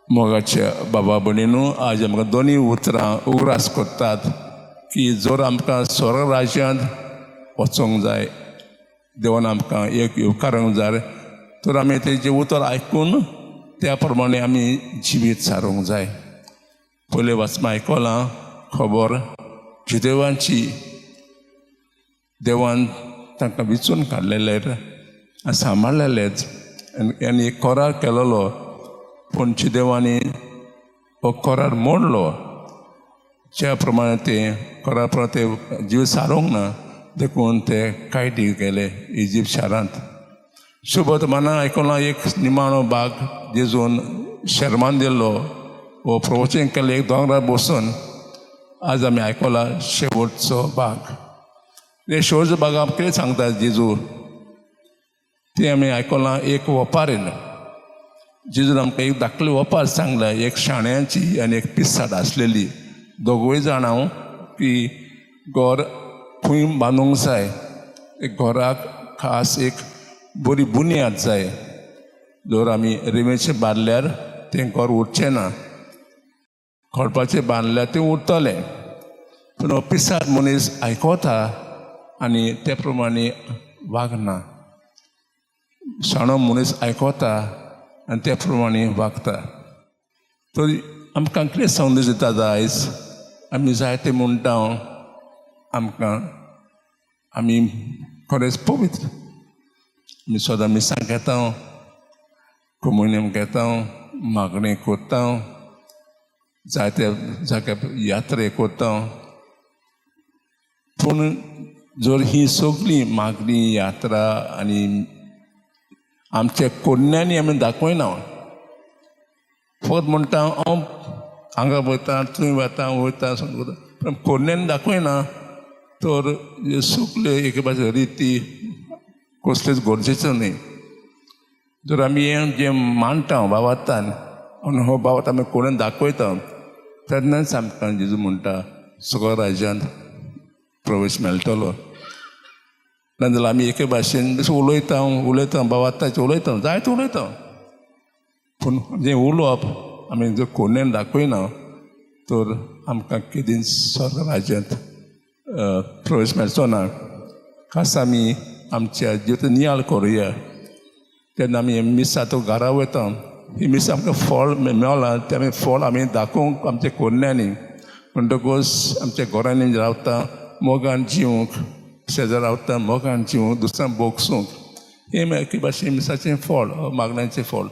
मोगाच्या बाबा भयणीनू, आज आमकां दोनूय उतरां उगडास करतात की जर आमकां स्वर्ग राज्यांत वचोंक जाय, देवान आमकां एक येवकारूंक जाय, तर आमी तेजें उतर आयकून त्या प्रमाणे आमी जिवीत सारूंक जाय. पयलें वाचमा आयकलां खबर जुदेवांची. देवान तांकां विचून काडलेले आनी सांबाळलेलेच आनी एक करार केलेलो, पूण जुदेवांनी हो करार मोडलो. ज्या प्रमाणे ते करार प्रमाणे ते जीव सारूंक ना, देखून ते कायटी गेले इजिप्त शारांत. शुभत मना आयकलां एक निमाणो भाग, जेजून शर्मान दिल्लो हो प्रवचन केल्लें एक दोंगरार बसून. आज आमी आयकला शेवटचो भाग. हे शेवटचो भाग आमकां कितें सांगता जेजू तें आमी आयकलां एक वपारीन. जेजून आमकां एक धाकली वपार सांगला, एक शाण्याची आनी एक पिसाट आसलेली. दोगूय जाणां की घर खंय बांदूंक जाय, एक घराक खास एक बरी बुन्याद जाय. जर आमी रेंवेचें बांदल्यार तें घर उरचें ना, खडपाचें बांदल्यार तें उरतलें. पूण हो पिसाट मनीस आयकता आनी ते प्रमाणे वागना. शाणो मनीस आयकता आनी त्या प्रमाणे वागता. तर आमकां कितें संदेश दिता आयज? आमी जायते म्हणटा आमकां आमी खरेंच पवित्र, आमी सदां मिसां घेता, कोमुनियम घेता, मागणें करता, जायते जाग्यार यात्रे करता. पूण जर ही सगळीं मागणी, यात्रा आनी आमच्या कोन्यांनी आमी दाखयना, फकत म्हणटा हांव हांगा वयता, थंय वता वयता वता, पूण कोन्यांनी दाखयना, तर ह्यो सगल्यो एके भाशेन रिती कसल्योच गरजेच्यो न्हय. जर आमी हें जें मांडटा भावार्थान आनी हो भावार्थ आमी कोणून दाखयता, तेन्नाच आमकां जेजू म्हणटा सगळ्या राज्यांत प्रवेश मेळटलो. नाजाल्यार आमी एके भाशेन बेश्टे उलयता उलयता, भावार्थाचें उलयता, जायते उलयता, पूण जें उलोवप आमी जर कोणेन दाखयना तर आमकां केदींच स्वर्ग राज्यांत प्रवेश मेळचो ना. खास आमी आमच्या जिवीत नियाळ करुया. तेन्ना आमी मिसां तो घरा वयता, ही मिस आमकां फळ मेळ्ळां, तें आमी फळ आमी दाखोवंक आमच्या कोन्यांनी. म्हणटकूच आमच्या घरांनी रावता मोगान जिवंक, शेजार रावता मोगान जिवंक, दुसऱ्यांक भोगसूंक, हें एके भाशेन मिसाचें फळ, मागण्यांचें फळ.